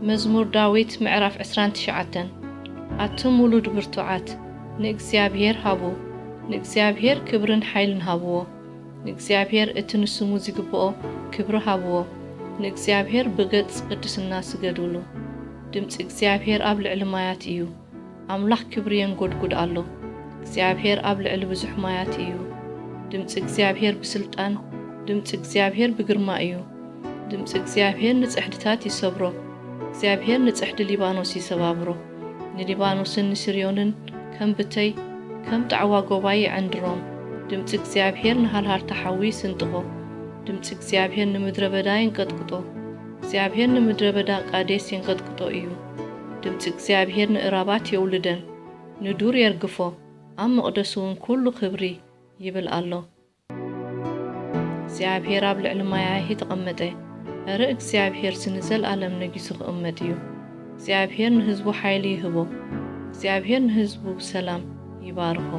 መዝሙር ዳዊት ምዕራፍ ዕስራን ትሽዓተን። ኣቱም ውሉድ ብርቱዓት፣ ንእግዚኣብሔር ሃቡ፣ ንእግዚኣብሔር ክብርን ሓይልን ሃብዎ። ንእግዚኣብሔር እቲ ንስሙ ዝግብኦ ክብሪ ሃብዎ። ንእግዚኣብሔር ብገጽ ቅድስና ስገዱሉ። ድምጺ እግዚኣብሔር ኣብ ልዕሊ ማያት እዩ። ኣምላኽ ክብሪ የንጎድጉድ ኣሎ። እግዚኣብሔር ኣብ ልዕሊ ብዙሕ ማያት እዩ። ድምጺ እግዚኣብሔር ብስልጣን፣ ድምጺ እግዚኣብሔር ብግርማ እዩ። ድምጺ እግዚኣብሔር ንጽሕድታት ይሰብሮ። እግዚኣብሔር ንጽሕዲ ሊባኖስ ይሰባብሮ። ንሊባኖስን ንስርዮንን ከም ብተይ፣ ከም ጣዕዋ ጎባይ ይዐንድሮም። ድምጺ እግዚኣብሔር ንሃልሃልታ ሓዊ ይስንጥቖ። ድምጺ እግዚኣብሔር ንምድረ በዳ የንቀጥቅጦ። እግዚኣብሔር ንምድረ በዳ ቃዴስ የንቀጥቅጦ እዩ። ድምጺ እግዚኣብሔር ንእራባት የውልደን፣ ንዱር የርግፎ። ኣብ መቕደሱ እውን ኩሉ ክብሪ ይብል ኣሎ። እግዚኣብሔር ኣብ ልዕሊ ማያሂ ተቐመጠ። እረ እግዚኣብሔርሲ ንዘለኣለም ነጊሱ ክቕመጥ እዩ። እግዚኣብሔር ንህዝቡ ሓይሊ ይህቦ። እግዚኣብሔር ንህዝቡ ብሰላም ይባርኾ።